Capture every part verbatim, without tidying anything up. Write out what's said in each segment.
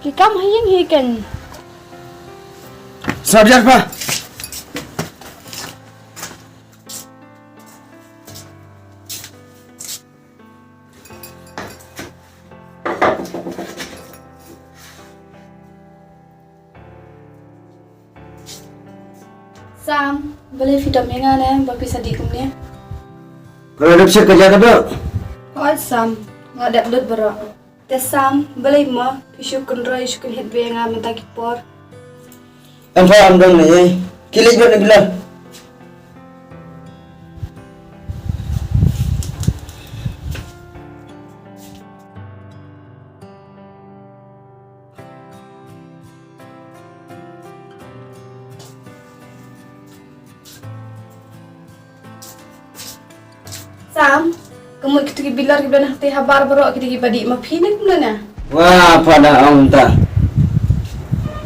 Ki kam ha ïing hi ken. Sa biar pa. Sam, balei phi dom ïa nga ne ba phi sa dih kumne? Ka la dep sha ka jaka dok. Hooid Sam, nga dep lut baroh. Te Sam, balei mo phi shu kynroi shu kynhit bha ïa nga mynta ki por? Em pha, em dong ne ei. Ki leit bad ne ki la. Sam, ka mut kito ki bilor ki ba na hati habar baroh kito ki ba dih ma phi ne kumno ne? Wa, pha da ong ta.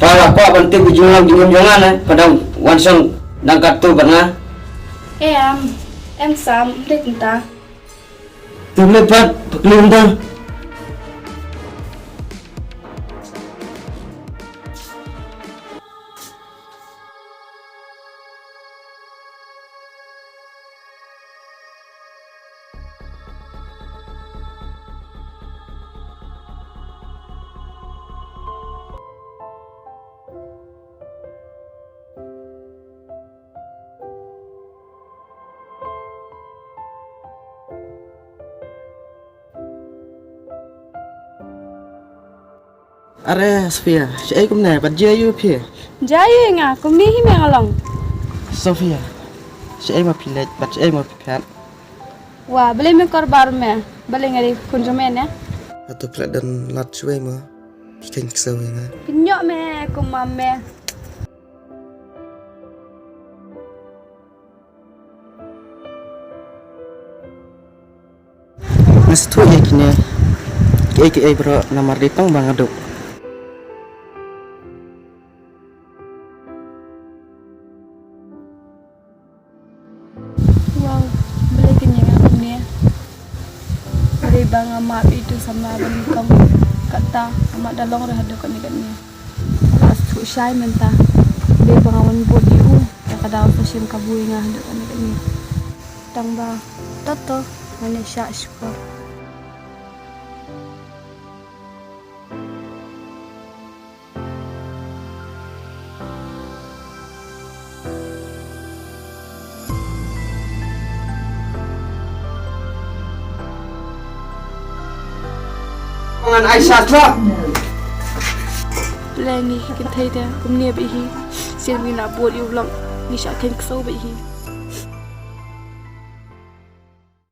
Pha la kwah ban tip ki jingwan jingwan jong nga ne, pha da wan shong dang katto bad nga. Em, em Sam, ym dei kumta. Te balei pat pha kylli kumta? Are Sophia, shaei kumne, bad jia ïa phi? Jia ïa nga, kumne hi me nga long. Sophia, shaei ma phi leit, bad shaei ma phi phet? Wa, balei me kor bar me, balei nga dei khun jong me ne? Hato phi la don lad shuwei mo, phi kheiñ ksew ïa nga? Pynïoh me, kum ma me. Nga sngewthuh ïa kine kiei kiei baroh namar dei tang ba nga duk. Wow, balei kin ïa nga kumne? Balei ba nga map ïa itu samla ba nyngkong, kata nga map da long ruh haduh katne katne. Nga sngewthuh shai mynta. Dei ba nga wan bud ïa u, ïa ka daw sa shim kabu ïa nga haduh katne katne. Tang ba, to to, ngan ïa shah shkor. Ngan ai sha slap. Leng ngi ki kynthei te kumne beit hi. Sien ngi na bud ïa u lok ngi shah kheiñ ksew beit hi.